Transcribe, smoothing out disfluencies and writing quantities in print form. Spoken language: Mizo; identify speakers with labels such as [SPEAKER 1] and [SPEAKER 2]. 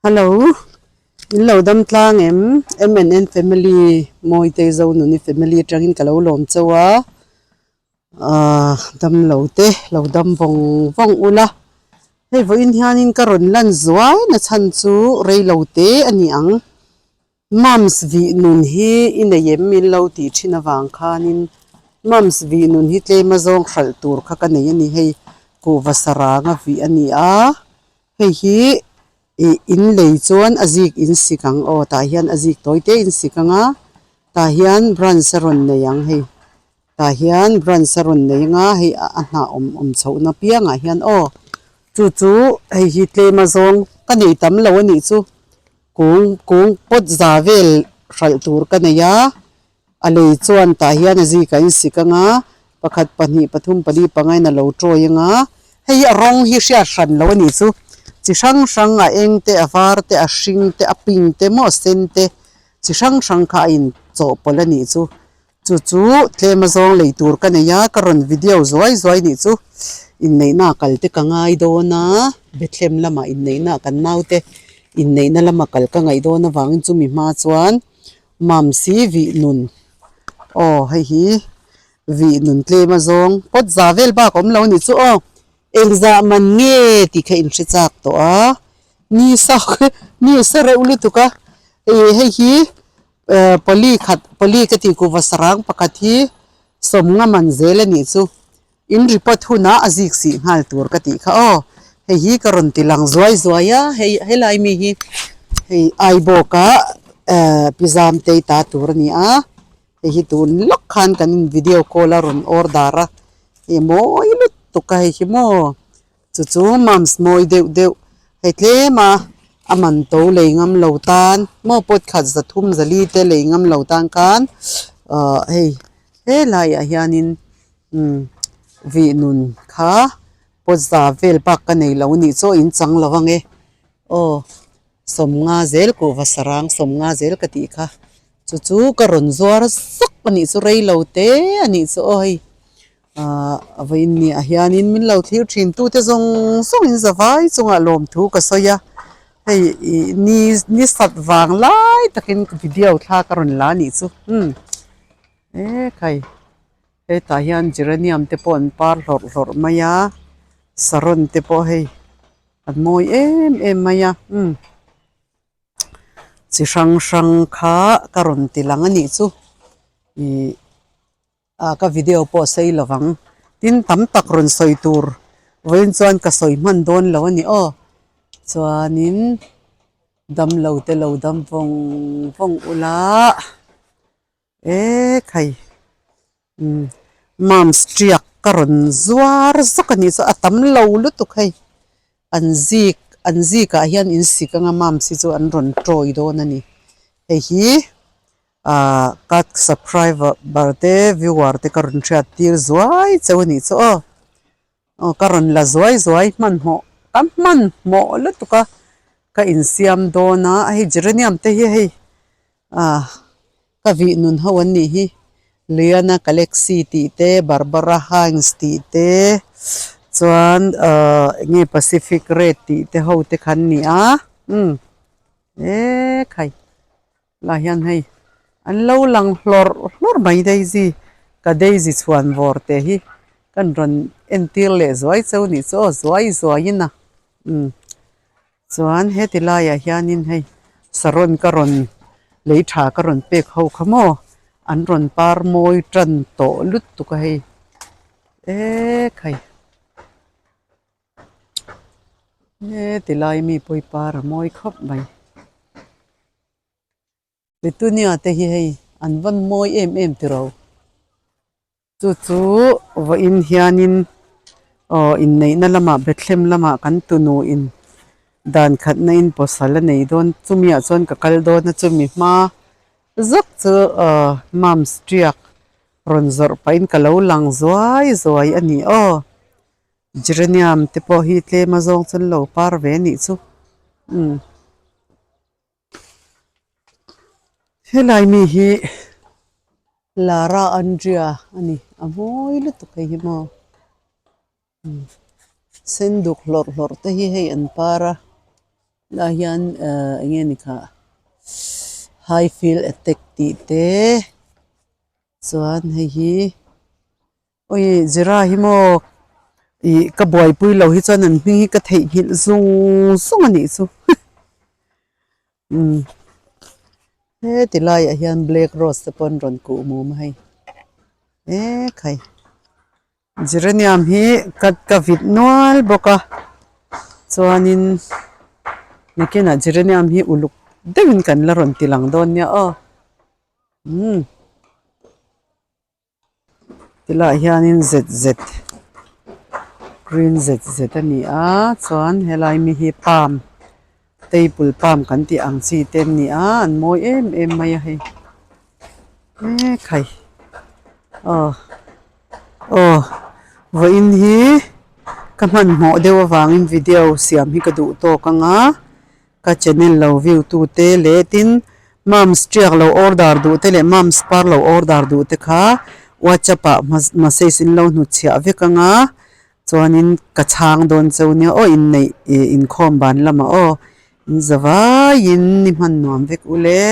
[SPEAKER 1] Hello, in lo dam tlang em? MNN family Mawitei Zonuni family atangin ka lo lawm chauh a, aah dam lo te lo dam vawng vawng ula, hei vawiin hianin ka rawn lan zuai na chhan chu rei lo te a ni ang. Mums vih nun hi i nei em min lo tih thin avang khanin mums vih nun hi tlem a zawng hralh tur kha ka nei a ni hei kuhva saranga vih a ni a. Hei hi ih in lei chuan a zik in sik ang aw tah hian a zik tawi te in sik ang a tah hian branch a rawn nei ang hei tah hian branch a rawn nei ang a hei a hnah awm awm chhoh na piangah hian aw chu chu hei hi tlem a zawng ka nei tam lo a nih chu kung kung pawt za vel hralh tur ka nei a. A lei chuan tah hian a zikah in sik ang a, pakhat pahnih pathum pali panga in a lo tawi ang a, hei hi a rawng hi hriat hran lo a nih chu, chi hrang hrang a eng te a var te a hring te a pink te maw a sen te chi hrang hrang kha a in chawhpawlh a nih chu, chu chu tlem a zawng lei tur ka nei a ka rawn video zuai zuai nih chu inneihna a kal te ka ngai dawn a Bethlehem lamah inneihna kan naute inneihna lama kal ka ngaih dawn avangin chumi hma chuan. Mamsi vih nun aw hei hi vih nun tlem a zawng pawt za vel bak a awm lo a nih chu aw engzah man nge tih kha in hre chak tawh a ni sa ni sa reuh lutuk a ih hei hi eh pali khat pali ka tih kuhva sarang pakhat hi sawmnga man zel a nih chu. In report hunah a zik sih nghal tur ka tih kha aw. Hei hi ka rawn ti lang zuai zuai a, hei helai mi hi hei Aibawka eh pi Zamtei ta tur a ni a, hei hi tun lawk khan kan in video call a rawn order a, hei mawi lutuk a hei hi maw chu chu mums mawi deuh deuh hei tlem a a man to lei ngam lo tan maw pawt khat zathum zali te lei ngam lo tan khan ah hei helaiah hianin. Umm vih nun kha pawt za vel bak ka nei lo anih chu a inchang lo ang e aw sawmnga zel kuhva sarang sawmnga zel ka tih kha chu chu ka rawn zuar zuk anih chu rei lo te anih chu aw hei ahh a vawiin ni ah hianin min lo thlir thin tu te zawng zawng in zavai chungah lawmthu ka sawi a hei ih ni ni sat vang lai takin video thla ka rawn la anih chu umm ekhai. Hetah hian geranium te pawh an par hlawrh hlawrh mai a saron te pawh hei an mawi em em mai a umm chi hrang hrang kha ka rawn ti lang a nih chu ihh ah ka video pawh a sei lo vang tin tam tak rawn sawi tur vawiin chuan ka sawi hman dawn lo a ni aw chuanin damlo te lo dam vawng vawng ula. E khai umm mams tiak ka rawn zuar zawk a nih chu a tam lo lutuk hei an zik an zikah hian in sik anga mams hi chu an rawn tawi dawn a ni hei hi ah ka subscriber te viewer te ka rawn hriat tir zuai cheu a nih chu aw. Aw ka rawn la zuai zuai hmanhmawh ka hmanhmawh lutuk a ka insiam dawn a hei geranium te hi hei ah ka vih nun ho an nih hi Liana Galaxy tih te Barbara Hines tih te chuan ah eng nge Pacific Red tih te ho te kha an ni a umm ekhai. Lah hian hei an lo lang hlawrh hlawrh mai daisy ka daisy chhuan vawr te hi kan rawn entir leh zuai cheu nih chu aw zuai zuai in a umm chuan heti laiah hianin hei saron ka rawn lei tha ka rawn pek ho kha maw an rawn par mawi tan tawh lutuk a hei ekhai. He ti lai mi pawh par a mawi khawp mai petunia te hi hei an vawn mawi em em tiro chu chu vawiin hianin aw inneihna lamah Bethlehem lamah kan tunu in dan khatna in pasal a nei dawn chumi ah chuan ka kal dawn a chumi hma zak chu aw mams tiak rawn zawrh pahin ka lo lang zuai zuai a ni aw. Geranium te pawh hi tlem a zawng chuan lo par ve anih chu umm helai mi hi Lara Andria a ni a mawi lutuk hei hi maw umm sen duk hlawrh hlawrh te hi hei an par a. Helaiah hian ehh eng nge ni khah high field attack tih te chuan hei hi awi zira hi maw ih ka buaipui lo hi chuan an hming hi ka theihnghilh zung zung a nih chu umm heti laiah hian black rose te pawh an rawn kuh mum a hei ekhai. Geranium hi ka ka vit nual bawk a chuanin nakinah geranium hi uluk deuhin kan la rawn ti lang dawn nia aw umm tilaiah hianin zet zet green zet zet a ni a chuan helai mi hi palm table palm kan tih ang chi te an ni a an mawi em em mai a hei ekhai aw aw vawiin hi ka hmanhmawh deuh avangin video siam hi ka duh tawk ang a ka channel lo view tu te leh tin moms tiak lo order duh te leh moms par lo order duh te kha whatsapp ah message in lo hnutchhiah vek ang a. Chuanin ka chhang dawn cheu nia aw inneih ih inkhawm ban lamah aw in za vaiin ni hman nuam vek ule.